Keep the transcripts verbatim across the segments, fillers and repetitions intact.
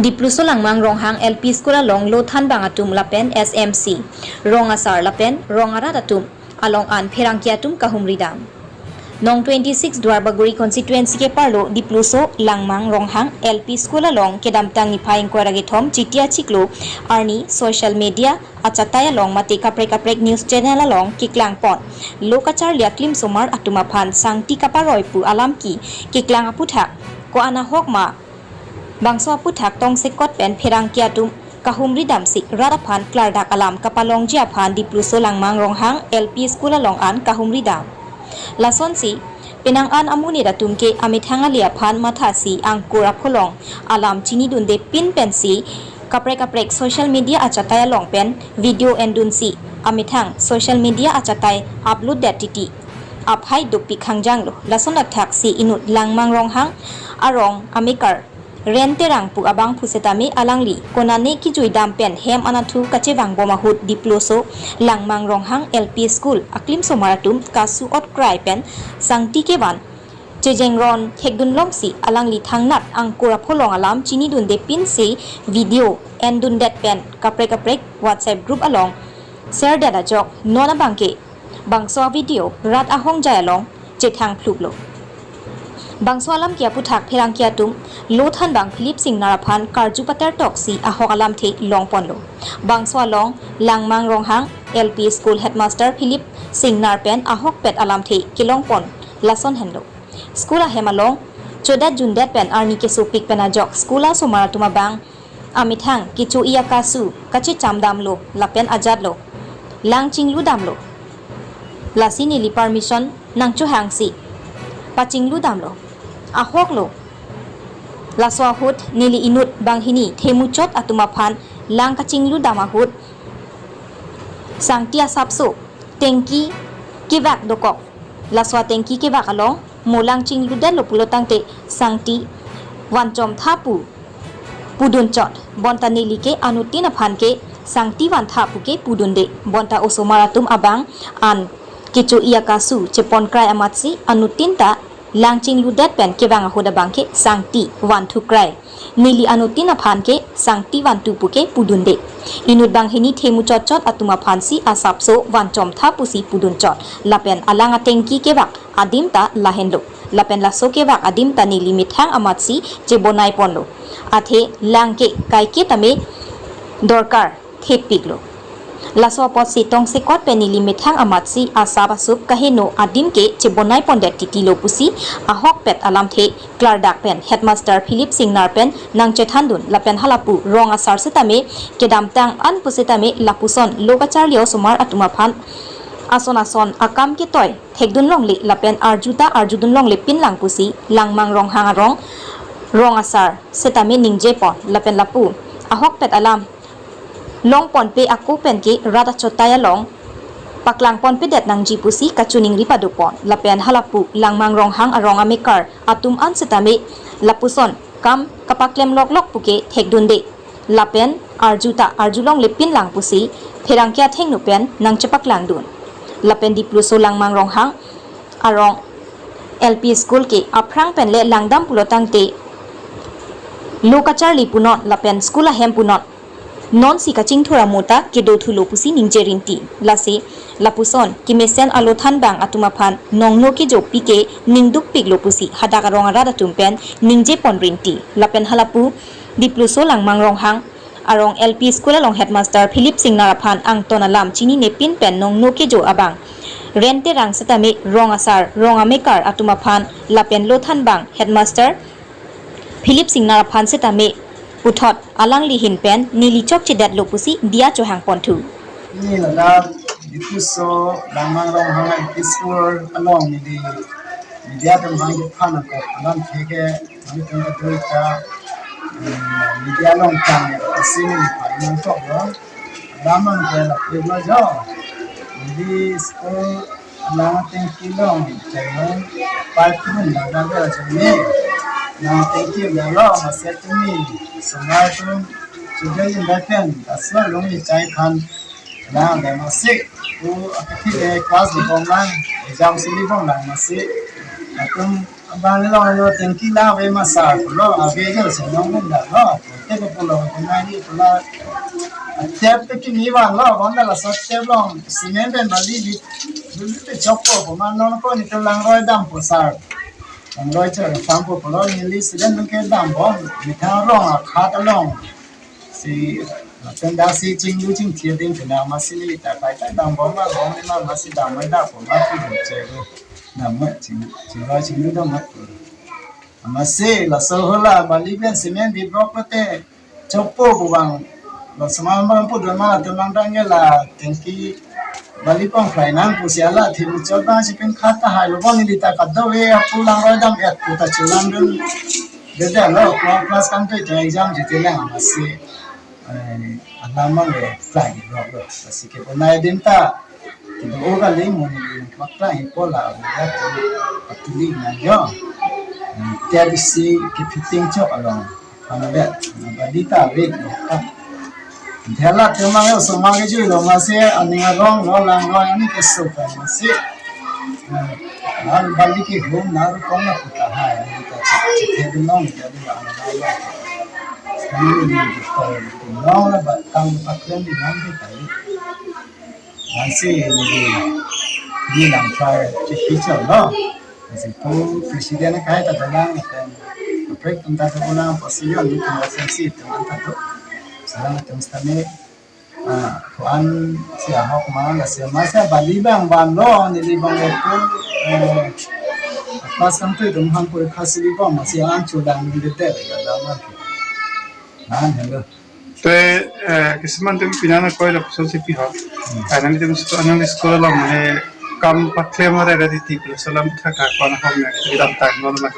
Dipluso Langmang Ronghang L P School along lothan bang atum lapen S M C, rong asar lapen rong arat atum along an pherangke atum kahumri dam. Nong twenty-six Duarbagori constituency keparlo Dipluso Langmang Ronghang L P School along kedamtang niphai ingkoi ra kethom Chiti achiklo arni social media achatai along mate kaprek kaprek news channel along keklangpon lo kacharli aklimsomar atum aphan sangti kaparoi pu alam ke keklang aputhak ko-an ahok ma bangso aputhak tongsekot pen pherangke atum kahumri damsi rat aphan klardak alam kapalongji aphan Dipluso Langmang Ronghang L P School along an kahumri dam. Lasonsi penang an amonit atum ke amethang ale aphan mathasi angkur apholong alam chinidunde pin pensi kaprek kaprek social media achatai along pen video endunsi amethang social media achatai upload det titi aphai dopik hangjanglo. Lason athaksi inut Langmang Ronghang arong amekar Ren Terang pu abang phu setame alangli konane kejui dam pen hem anatthu kachevangbom ahut Dipluso Langmang Ronghang L P School aklimsomar atum kasu-ot krai pen sangti kevan chejengron thekdunlongsi alangli thangnat angkur apholong alam chinidunde pinsi video endundet pen kaprek kaprek WhatsApp group along share det ajok non abangke bangso video rat ahongjai along chethang phluklo. Bangso alam ke aputhak pherangke atum lothan bang Philip Singnar aphan karju pater toksi ahok alamthe longponlo. Bangso along Langmang Ronghang L P School Headmaster Philip Singnar pen ahokpet alamthe kelongpon lason henlo. School ahem along chodet jundet pen arni kesopik pen ajok school asomar atum abang amethang kecho-i akasu kachecham damlo lapen ajatlo lang chinglu damlo. Lasi neli permission nangchohangsi pachinglu damlo. Ahoklo. Laso ahut neli inut banghini themuchot atum aphan lang kachinglu dam ahut sangti asapso tengki kevak dokok. Laso atengki kevak along mo lang chingludetlo pulo tangte sangti vanchomtha pu pudunchot. Bonta neli ke anuttin aphan ke sangti vantha pu ke pudunde. Bonta osomar atum abang an kecho-i akasu cheponkrai amatsi anuttin ta lang chingludet pen kevang ahut abang ke sangti vanthukrai. Neli anuttin aphan ke sangti vantu pu ke pudunde. Inut banghini themuchotchot atum aphansi asapso vanchomtha pusi pudunchot. Lapen alang atengki kevak adim ta lahenlo. Lapen laso kevak adim ta neli methang amatsi chebonaiponlo. Athe lang ke kaike tame dorkar thepiklo. Laso apotsi tongsekot pen neli methang amatsi asap asup kaheno adim ke chebonaipondet titilo pusi ahokpet alamthe klardak pen Headmaster Philip Singnar pen nangchethandun lapen halapu rong asar setame kedamtang an pu setame lapuson lo kacharli osomar atum aphan ason ason akam ketoi thekdunlongle lapen arjuta arjudunlongle pinlang pusi Langmang Ronghang arong rong asar setame ningjepon lapen lapu ahokpet alam longponpe ako penke rat achatai along paklangponpedet nangji pusi kachiningri padopon lapen halapu Langmang Ronghang arong amekar atum an setame lapuson kam kapaklem loklok puke thekdunde lapen arjuta arjulongle pinlang pusi pherangke athengno pen nangchepaklangdun. Lapen Dipluso Langmang Ronghang arong L P School ke aphrang pen le langdam pulo tangte lo kacharli punon lapen school ahem punon nonsi kachingthur amo ta kedothulo pusi ningje rinti. Lasi lapuson kemesen alothan bang atum aphan nongno kejo pike ningdukpiklo pusi hadak arong arat atum pen ningjepon rinti. Lapen halapu Dipluso Langmang Ronghang arong L P School along Headmaster Philip Singnar aphan angton alam chinine pin pen nongno kejo abang Ren Terang setame rong asar rong amekar atum aphan lapen lothan bang Headmaster Philip Singnar aphan setame puthot alangli ahin pen neli chokchedetlo pusi diya chohangponthu. Ni ladak Dipluso Langmang Ronghang L P School along neli media atum aphan kephan ako alamthe ke nangtum kadoi ta, mm, media along tang ya kasi neli phan nangkoklo. Alam an ke lapu lo jo. Neli school alang atengki along chai lo, pipe tum ladak lo chai ni. Nang atengki lo lo, masa tumi, semua tum, sudah yang datang, asal long ni chai kan, nang ada masih, tu aktif eh kelas di bong lang, jam sini bong lang masih, atum abang lo lo atengki la ave masa lo, ave jo senong lo lo. Tep pulo, nari pulo. Tep te kimi vanlo, vanlo laso tep along cement pen bali di, di te chokpo, puma non ko netum langroi dampo sir. Langroi chor pampo pulo, neli student pen ke dambom, methang arong akhat along. Si, lapen dak si chinglu chingthi adim pina, amatsi neli ta kaita dambom ma, bom ma, amatsi dam ma, dam po ma, pu dam che, dam ma, ching, chingroi chinglu dam ma. Amatsi laso hala bali pen cement di brok lote chokpo pu vang. Laso ma bang pu dun ma, latum lang dang la tangki bali pong fry nang pusi ala thim chok bang si pen khat tahai lo, bang neli ta kadokave apu langroi dam et pu ta chulang dun. Dede lo, class kan te exam jite lang amatsi. Eh, alam mang le fly di brok lo. Lasi ke punai din ta. Kido o kali mo ni mak fly po la, ya tu, atuli na yo. Eh, tiap isi ke fitting chok along. Ano det, bali ta ave. Dela te mang yo, so mang ke jui lo amatsi, aning arong lo, langroi ani ke so ka amatsi. Eh, la bali ke hum na ru kong na puta hai, ni ta chak chak he dun long, ya dun long, long. Kami ni di to, dun long la ba tang pa kren di nang di tali. Amatsi ni di, ni lang fry, chak chak chok lo. Amatsi pu president kai ta dalang, kan. Kaprek tum ta dalang, position ni tum asensi tum an ta tu. Salam tum stame. Ah, ko-an si ahok ma, lasi amatsi bali bang vanlo, neli bang le pu, eh, pas kan tu dum hang ko khasi li bang, amatsi an chulang ni dede, ya la ma. An hello. Te, eh, kisiman tum pini an koi la koson si pi ho. Hmm. Anan tum sto, anan school along mane kam paklem re re di ti, salam thak ha kon hom ne, idam tak non ma.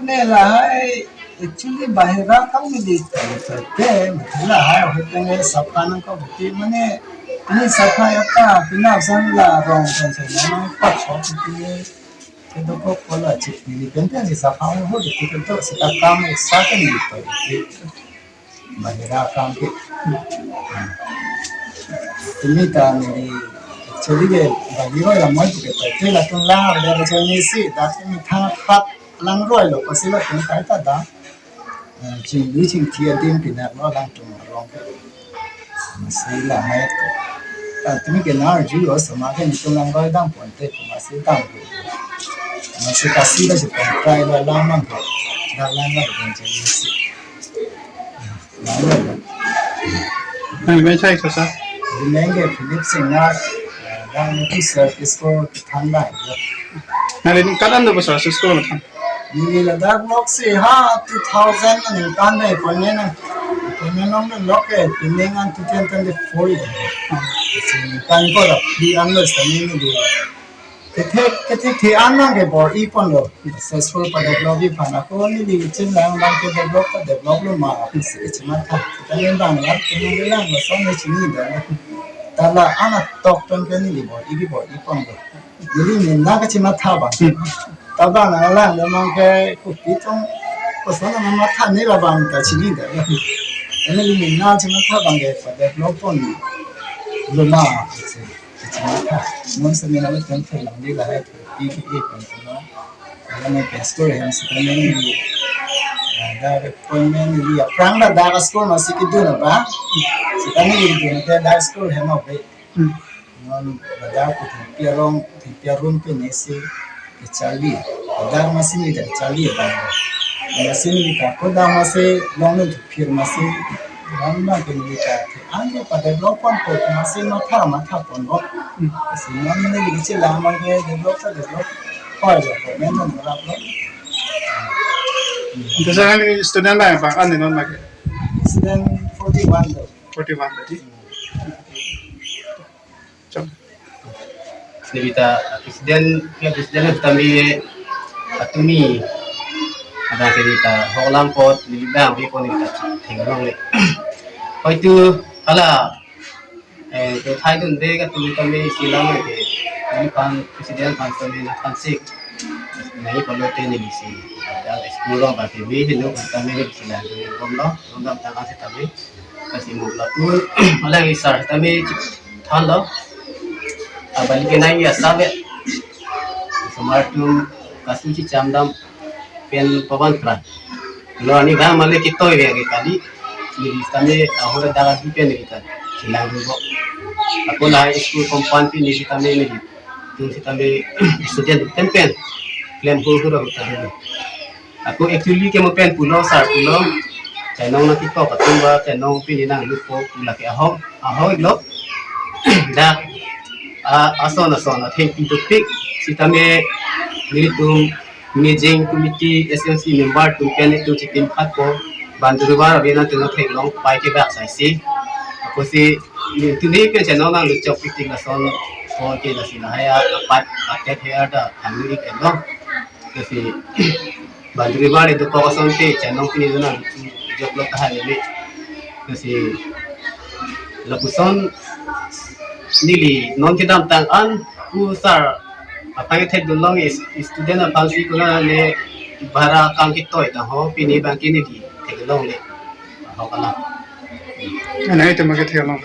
Ne lahai, actually, bahira kam ni di, te, te, lahai, hote nge sapha nang ko, ti mane, ni sapha ya ta, pina san la rong kan se, na, na, pa, so, ti, ke do ko, ko la, chik, ni, ni, pen, pen, si sapha, ho, ti, pen, to, si ta kam, sa, ke, ni, to, ti, bahira kam, ke. Tumi ta, ni, actually, ke, bahira, la, mo, ke, to, te, latum, la, da, da, ni, si, da, ni, tha, khat, langroi lo, pasi latum, kai, ta, da. Eh, chinglu chingthi adim pinak lo alangtum arong. Amatsi lahai. Ta tumi ke nar ju lo sama ke netum langroi dam pon te amatsi dam. Amatsi kasi la si pon try lo lang mang ko. Dak lang lang pon je si. Lang lo. Nang men chai ko sa? Di men ke Philip Singnar. Dang tu service ko than lai. Nang rin kalan do ba sa, sus ko than. Neli ladak nok si ha two thousand aningkan dei appointment an. Appointment long dei lok ke pending an two thousand twenty-four. Kan ko la di an lo sa ni di. Kethe kethe the an nang ke bor-i pon lo. Successful pa develop-i aphan ako neli chin lang lang ke develop pa develop lo ma aphi si chin ma tha. Kan bang la ke nang lang lo sa ni chini da. Ta la an atok pen ke neli bor-i ke bor-i pon lo. Neli ni na kachima tha ba. Tabang nang lang le mang ke kopi tong koson nang matha ni labang ta chini da. Neli ni na chima tha bang ke pa develop pon lo ma. Kachima tha. Mon se ni na le tong thai lang di lahai. Pi pi pi pon lo. Nang ke school hem si neli. Da appointment neli aphrang da da school ma si kedo na ba. Si neli kedo na da school hem ma be. Hmm. Non ladak pu thengpi arong, thengpi arum pen isi kacharli. Ladak amatsi neli ta kacharli abang. Amatsi neli ta kodak amatsi long neli thengpi arum amatsi. Non abang pen neli ta the-an ke pa develop pon po amatsi matha matha pon po. Hmm. Si non neli kechilang abang ke develop ta develop. Hoi lo, men non rap lo. Ante sa nang student lang bang, an non ma ke? Student forty-one lo. Forty-one tadi. Chok. Neli ta president, ya president tami atumi. Ada ke neli ta hoklang pot, neli bang, neli pon neli ta theng long le. Hoi tu, hala, eh, to thai dun de ka tu tami silang ke, neli pan president pan tami na pan sik. Neli pon lo te neli si. Ya, school lo ba ke, neli lo pan tami neli silang, neli bom lo, bom dam tang asi tami. Kasi mo lapu, wala ki sir tami than lo. Abali ke nang ya sabe. Somar tum kasu si cham dam pen pavan pran. Lo ani bang male kitoi ve ave kali. Neli sitame ahora daga di pen neli ta. Silang dun bo. Ako la school compound pen neli sitame neli. Tu sitame student pen pen. Klem hur hur ta. Ako actually ke mo pen pulo sar pulo. Chainong nangkito patum ba chainong pini nanglupo pu lake ahok. Ahok lo. Dak a ason ason atheng pintu pik. Sitame nelitum managing committee S M C member atum pen itum chitim khat ko bandrubar abina tengno theklong pai ke bak sai si. Ako si nelitum ni pen chainong nangluchok pitik lason ko ke lasi lahai apat atet he ada kami ik elo. Lasi bandrubar itu ko ason ke chainong pini nangluchok lo tahai ni. Lasi lapuson neli non kedamtang an pu sar aphan thekdunlong is student aphan si konane bhara akam kitoi ta ho pini bang ke neli thekdunlongle. Ho kala. Ana itu make theklong.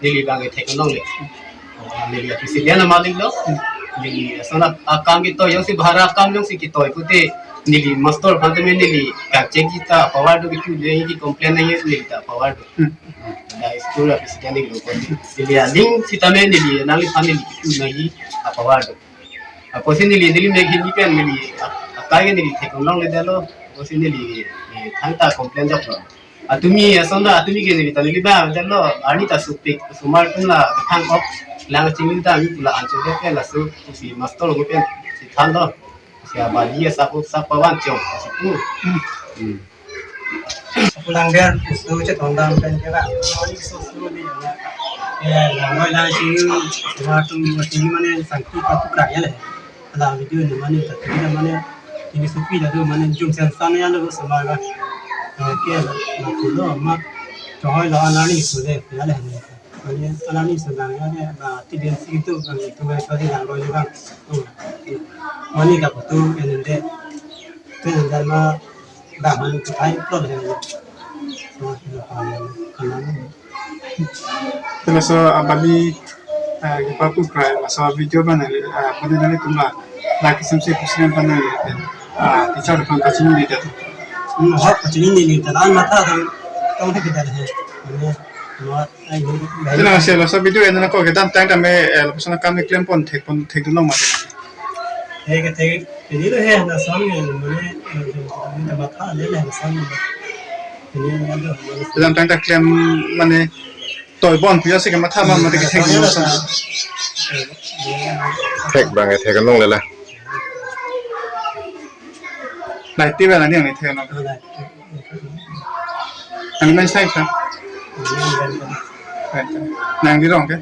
Neli bang ke thekdunlongle. Neli student amalik lo. Neli ason akam kitoi jongsi bhara akam jongsi kitoi pute neli master aphan tame neli kachek kita power do kitu le ki complain nangji neli ta power do. Hmm. Ada school president ni lo ko. Neli aling sitame neli nangliphan neli kitu nangji apower do. Ako si neli neli mek Hindi pen neli akai neli theklongle dalo. Ako si neli eh, thangta complain joklo. Atumi ason da atumi ke neli ta neli ba dalo. Arni ta supik sumar tum la thang ok lang chingin ta mi pula ancho de pen laso si master ko pen si than do. Si abadi ya sapu sapawan chong si pu. Hmm. Pulang dia usu chetong dam pen ke ba. Oni usu usu ni ya. Ya, la noi la sing sumar tum sing mane sangti pa pukra ya le. La video ni mane ta tu mane ini supi la tu mane jum sen san ya lo sumar ba. Ke la pulo ma. Choi la na ni su de ya le. Mane alani sedang ya ne ba tidin si itu kan itu kan tadi lang roi juga. Hmm. Mane ka putu enende. Tu enende ma ba mane tu kai pro de. So itu kan kan. Terus so abali eh, kipapu krai laso video bana eh, bana nangtum la laki samsi president bana eh, teacher aphan kachini de. Hmm, hok kachini ni ni ta matha tang tong thek kita he. Mane ma Tina si laso video ena ko kedamtang tame eh, lapuson akam keklem pon thek pon thekdunlong ma. He ke thek ini lo he na son ni mane eh, ta matha le le na son ni. Ini ada mane Kedamtang ta klem mane toi bon puya si kematha ma mate kethek ni son. Thek bang e thek nong lela. Lai ti bela ni ang ni thek nong. Ang nang sai sa. Nang di rong ke?